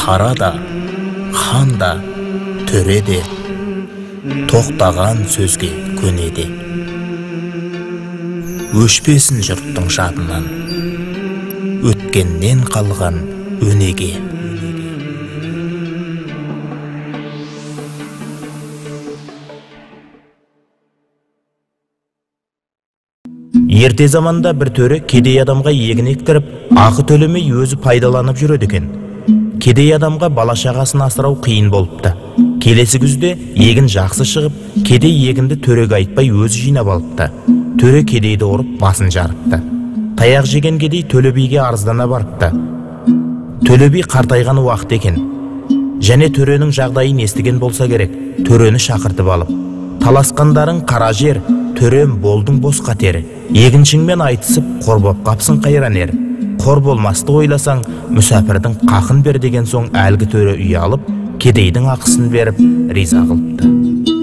Қара да, хан да, төре де, тоқтаған сөзге көнеде. Өшпесін жұрттың жадынан, өткеннен қалған өнеге. Ерте заманда бір төре кедей адамға егін ектіріп, ақы төлемей өзі пайдаланып жүреді екен. Кедей адамға бала-шағасын асырау қиын болыпты. Келесі күзде егін жақсы шығып, кедей егінді төреге айтпай өзі жинап алыпты. Төре кедейді ұрып басын жарыпты. Таяқ жеген кедей Төле биге арыздана барыпты. Төле би қартайған уақыт екен. Және төренің жағдайын естіген болса керек, төрені шақыртып алып, таласқандарың қара жер, төрем болдың босқа тері. Егіншіңмен айтысып, қор боп қапсың қайран ер. Қор болмасты ойласаң, мүсәпірдің қақын бер деген соң әлгі төре ұялып, кедейдің ақысын беріп, риза қылыпты.